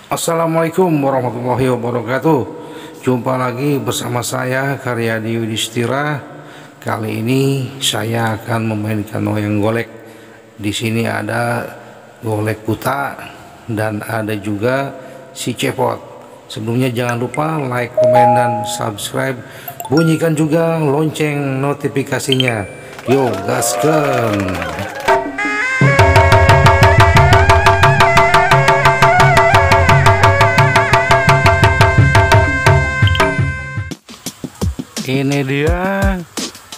Assalamualaikum warahmatullahi wabarakatuh. Jumpa lagi bersama saya Karyadi Yudhistira. Kali ini saya akan memainkan wayang golek. Di sini ada golek buta dan ada juga si cepot. Sebelumnya jangan lupa like, komen, dan subscribe. Bunyikan juga lonceng notifikasinya. Yo, gaskeun. Ini dia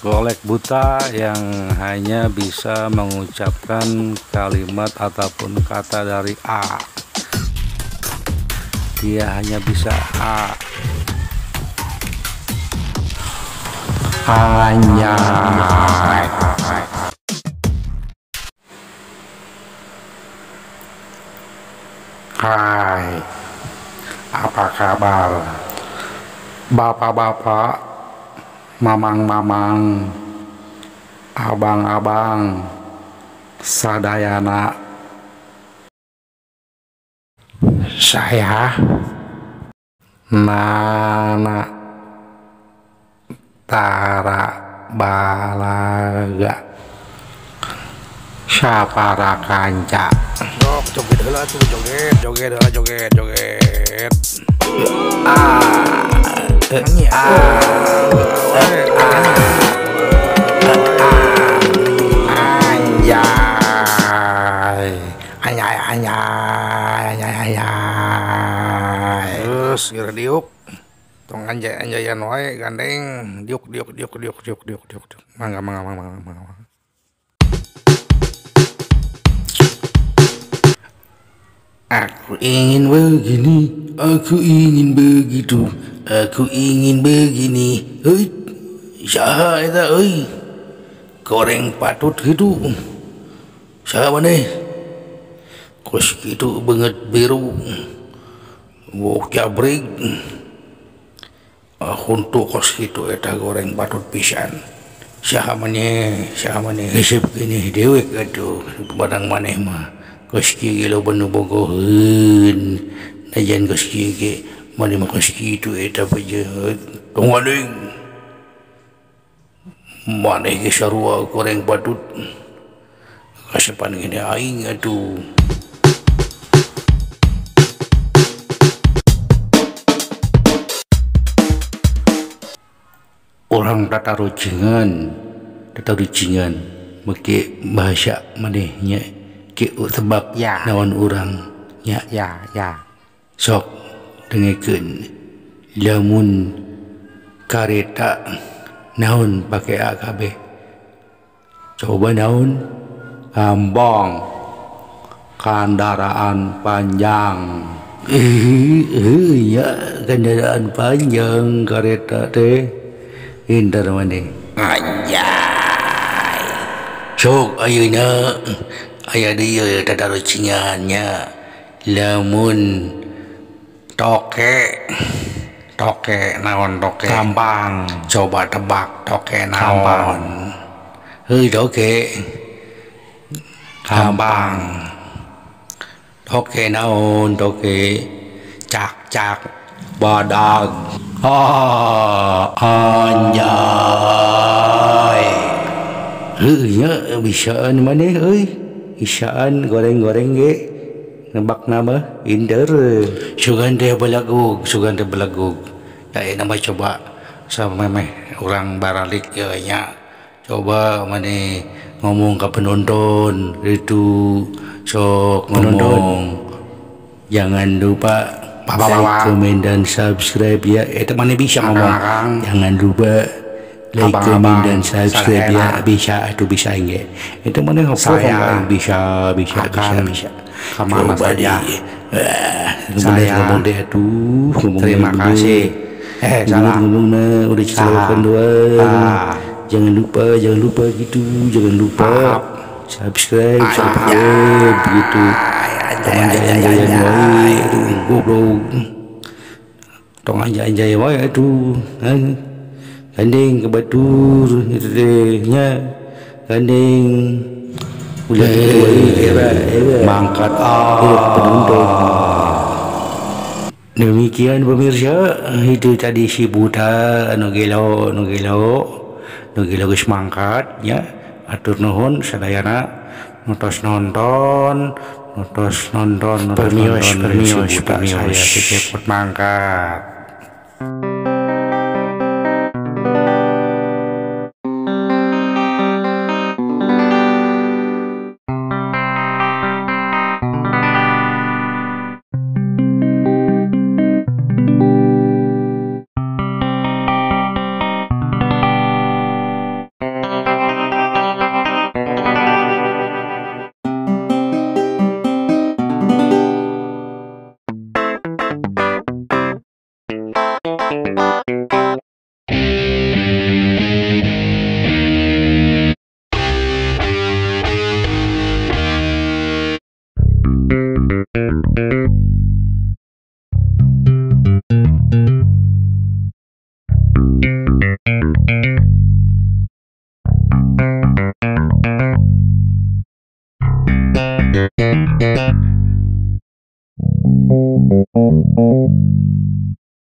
golek buta yang hanya bisa mengucapkan kalimat ataupun kata dari A. Dia hanya bisa A. Hanya. Hai, apa kabar bapak-bapak, mamang-mamang, abang-abang, sadayana? Saya Nana Tara Balaga Sapara Kanca. Dok, joget heula tuh, joget, joget heula, joget, joget. Anjay, anjay, anjay, anjay, anjay. Terus geura diuk. Tong anjay anjayan wae gandeng, diuk diuk diuk diuk diuk diuk diuk. Mangga mangga mangga mangga. Aku ingin begini, aku ingin begitu, aku ingin begini. Hei, saha eta euy? Goreng patut gitu. Saha maneh? Kos kitu beungeut biru. Bok jabrig. Huntu kos kitu eta goreng patut pisan. Saha maneh? Saha maneh? Resep gini dewek atuh barang maneh mah. Kos kieu loba nu bogoheun. Najan kos kieu ge maneh mah kos kitu eta pejeut. Tong ading. Maneh ge sarua goreng patut. Kasepan gini aing atuh. Orang tatarucingan, tatarucingan make bahasa maneh nya. Tebak ya. Naon urang nya. Ya, ya. Sok dengekeun lamun kareta naon pake AKB. Coba naon? Ambong kendaraan panjang. Ya, kendaraan panjang kareta teh. Inter maneh. Anjay. Sok ayeuna aya deui tatarucingannya lamun toke, toke naon toke? Gampang. Coba tebak toke naon? Heuy toke. Gampang. Toke naon toke? Cak-cak badag. Ah, anjay. Heuy nya bisaan maneh euy. Isaan goreng-goreng ge nebak nama inder. Sugan teh belagug, sugan teh belagug. Ya nama coba sama memeh orang baralik ya nya. Coba maneh ngomong ke penonton itu sok ngomong. Jangan lupa like, komen, dan subscribe ya. Eta maneh bisa ngomong. Jangan lupa like, komen, dan subscribe ya. Bisa atau bisa enggak? Itu mana saya bisa bisa bisa bisa. Kemana saja. Saya ngomong deh tuh. Terima kasih. Salah ngomongnya udah ceritakan doang. Jangan lupa, jangan lupa gitu, jangan lupa subscribe, subscribe gitu. Tong anjay-anjayan wae, goblok. Tong anjay-anjay wae atuh. Gandeng ke batur itu teh nya. Gandeng ulah era era mangkat penonton. Demikian pemirsa, itu tadi si buta anu gelo nu gelo nu gelo geus mangkat nya. Atur nuhun sadayana nu tos nonton, nu tos nonton, nu tos Permios, nonton permios, si buta permios. saya si Cepot mangkat.